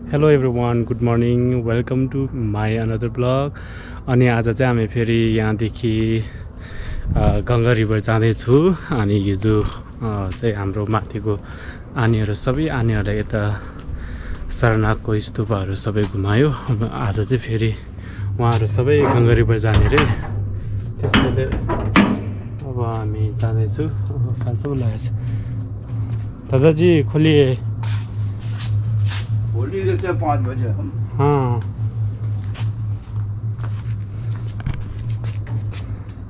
Hello everyone, good morning, welcome to my another blog. अनि आज चाहिँ हामी फेरि यहाँदेखि गङ्गा रिभर जाँदैछु। अनि हिजो चाहिँ हाम्रो माथिको आनीहरू सबै आनीहरूलाई यता सारनाथको स्तूपहरू सबै घुमायो। आज चाहिँ फेरि उहाँहरू सबै गङ्गा रिभर जाने रे, त्यसैले अब हामी जाँदैछु। कहाँसम्म लागेको छ दादाजी? खोलिए। होली देते हैं 5 बजे हम। हाँ,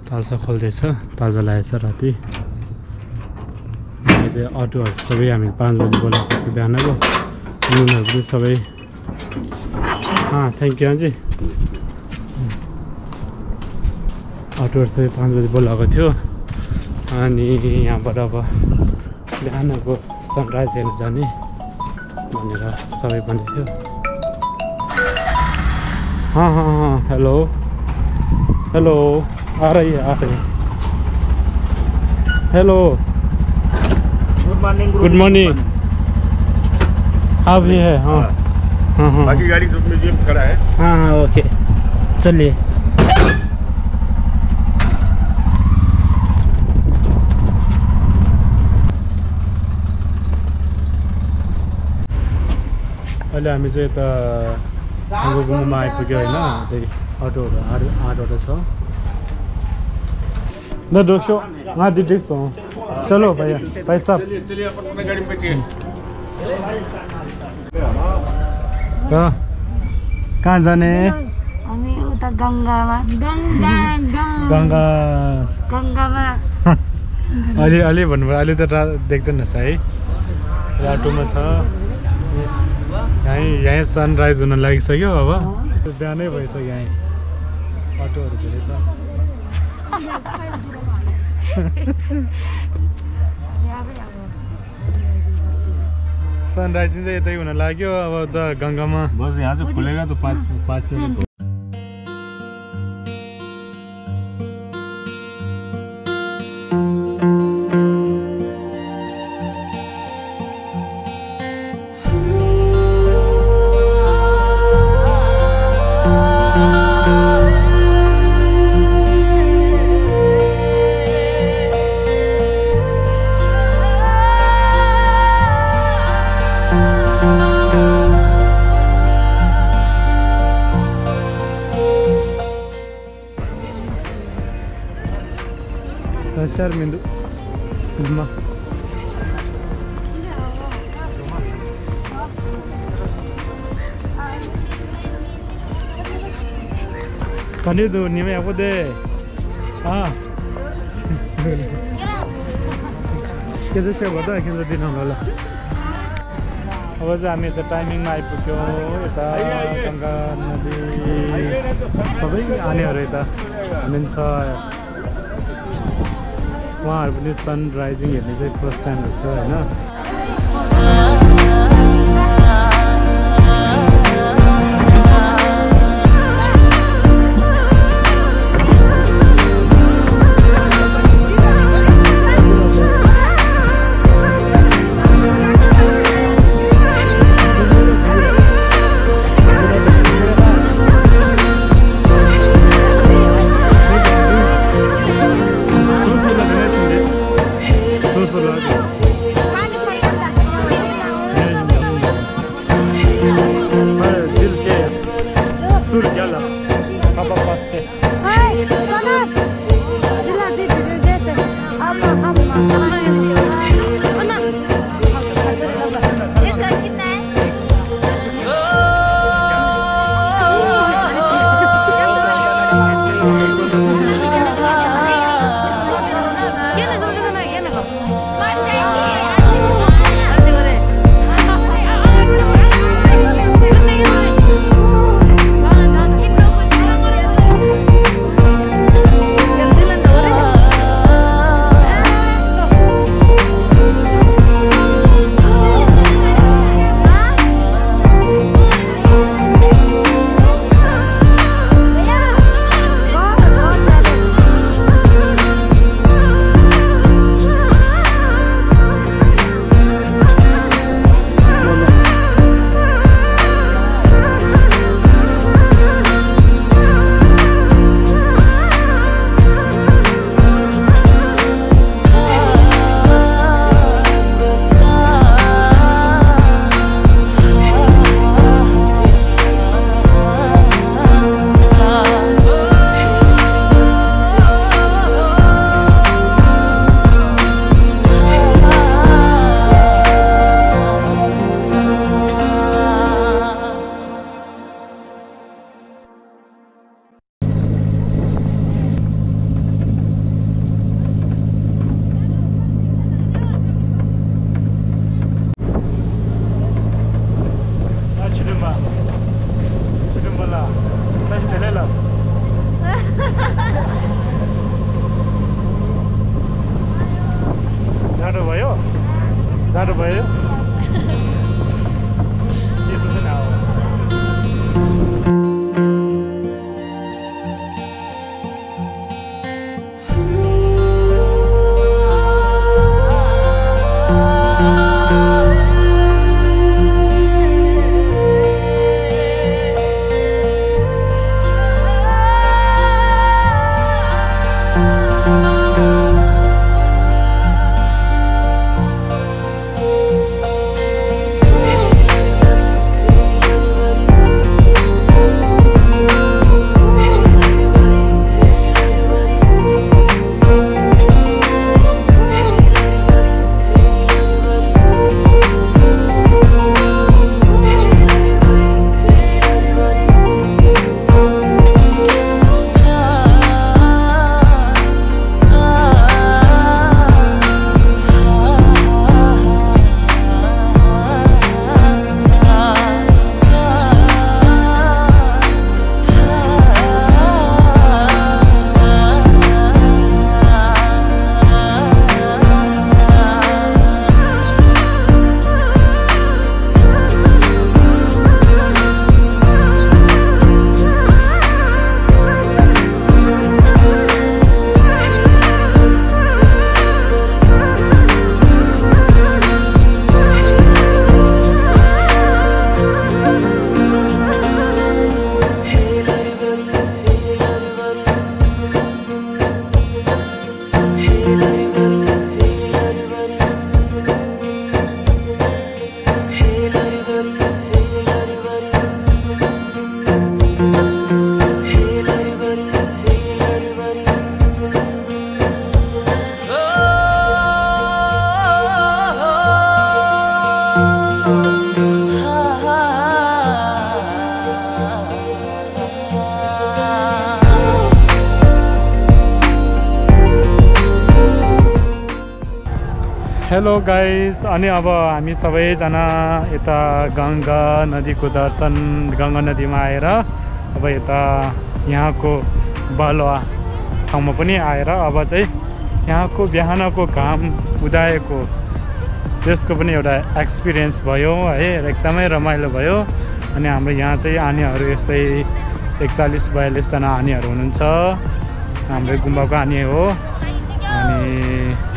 तालसा खोल्दैछ, ताजा लागेछ राति। अहिले अटोहरू सबै हामी 5 बजी बोलाएको थियो बिहानको। उनीहरू पनि सबै थ्याङ्क यू अझै। अटोहरू सबै 5 बजी बोलाएको थियो। अनि यहाँबाट अब बिहानको सनराइज हेर्न जाने भनेर सबै भन्दै थियो। हाँ, हेलो हेलो, आ रही है। Hello, good morning. Good morning. हाँ भी है। हाँ, बाकी गाड़ी तो म्यूजियम खड़ा है। हाँ, ओके, चलिए। अहिले हामी चाहिँ यता गुम्बामा आइपुग्यो होइन। त्यही अटोहरू 8वटा छ। न दोस्तों वहाँ दिसो, चलो भैया, भाई साहब। चलिए अपने गाड़ी में बैठिए। कहाँ जाने? हामी उता गङ्गामा गङ्गामा अलि भन्नुभयो। अहिले त देख्दैन है, राटोमा छ। यहीँ सनराइज हुन लागिसक्यो। अब बिहानै भइसक्यो। यहीँ अटोहरू धेरै छ। सनराइज चाहिँ यतै हुन लाग्यो। अब त गङ्गामा बस यहाँ से खुलेगा तो 5 minute. Mindu lima. Kan itu nih apa deh? Kita siapa dah kita di nongol. अब चाहिँ हामी यता टाइमिङमा आइपुग्यो। यता गङ्गा नदी सबै आनेहरू यता हुनुहुन्छ। उहाँहरू पनि सनराइजिङ हेर्ने चाहिँ फर्स्ट टाइम हुन्छ होइन। हेलो गाइस, अनि अब हामी सबैजना यता गङ्गा नदीको दर्शन गङ्गा नदीमा आएर अब यता यहाँको बालुवा ठाउँमा पनि आएर अब चाहिँ यहाँको बिहानको घाम उदाएको त्यसको पनि एउटा एक्सपिरियन्स भयो है, एकदमै रमाइलो भयो। अनि हाम्रो यहाँ चाहिँ आनीहरू यस्तै 41-42 जना आनीहरू हुनुहुन्छ, हाम्रो गुम्बाको आनी हो। अनि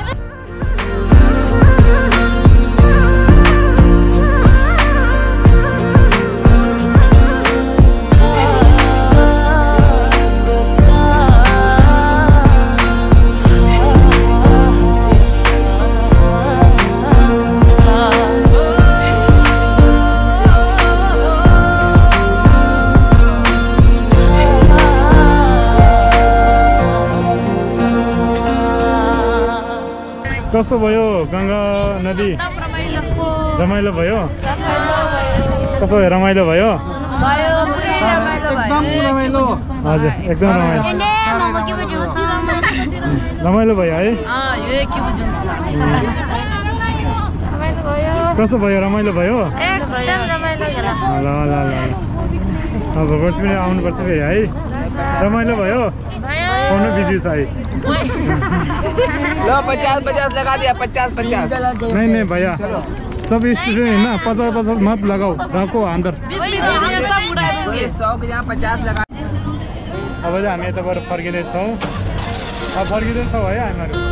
कस्तो भयो गङ्गा नदी? रमाइलो भयो? कस्तो भयो? रमाइलो भयो? हजुर, एकदम रमाइलो रमाइलो भयो है। कस्तो भयो? रमाइलो भयो? ल ल ल अब वर्ष पनि आउनुपर्छ फेरि है। रमाइलो भयो? आउनु बिजी छ है। लो 50-50 लगा दिया, 50-50। नहीं भैया, सब स्टूडेंट है ना, 50-50 मत लगाओ, रखो अंदर। ये 100 के यहाँ 50 लगा। अब चाहिँ हामी यताबाट फर्किँदैछौँ। अब फर्किँदैछौँ है हामीहरू।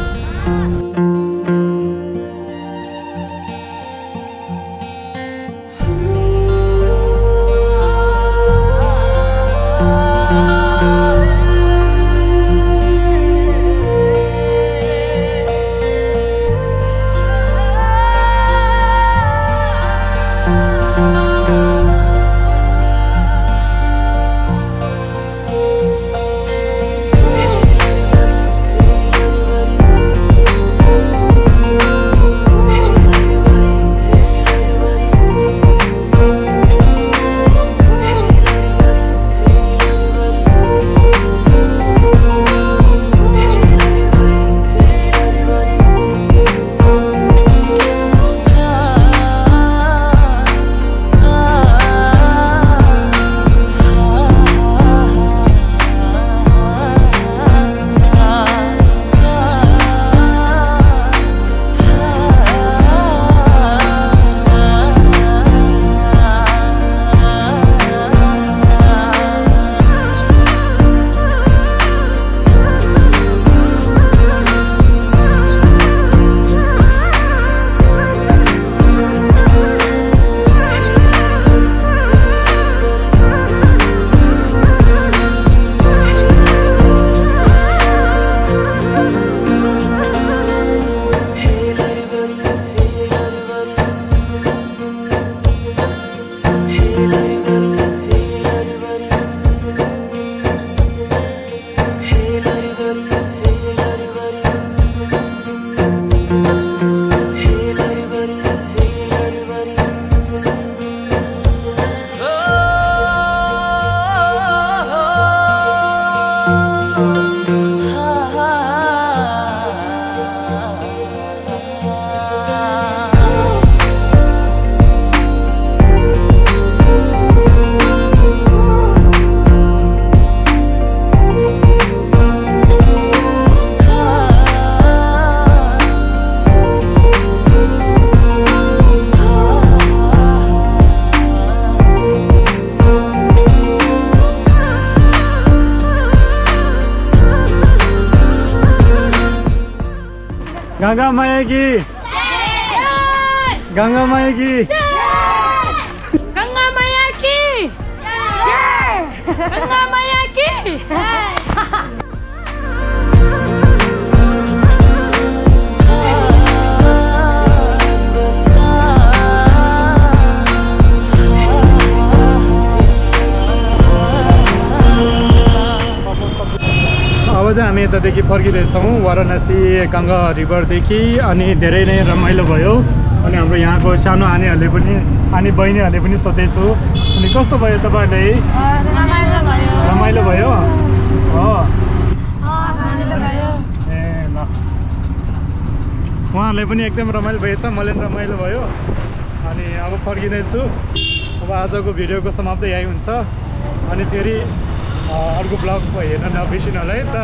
गंगा मैया की, गंगा मैया की, गंगा मैया की, गंगा मैया की। अब चाहिँ हामी यतादेखि फर्किँदैछौँ वाराणसी गङ्गा रिभरदेखि। अनि धेरै नै रमाइलो भयो। अनि हाम्रो यहाँको सानो आनीहरूले पनि, आनी बहिनीहरूले पनि सोधेछु, अनि कस्तो भयो तपाईँहरूले? रमाइलो भयो हो। ए ल उहाँहरूलाई पनि एकदम रमाइलो भएछ, मलाई पनि रमाइलो भयो। अनि अब फर्किँदैछु। अब आजको भिडियोको समाप्ति यही हुन्छ। अनि फेरि अर्को ब्लग हेर्न नबिर्सिनु होला है त।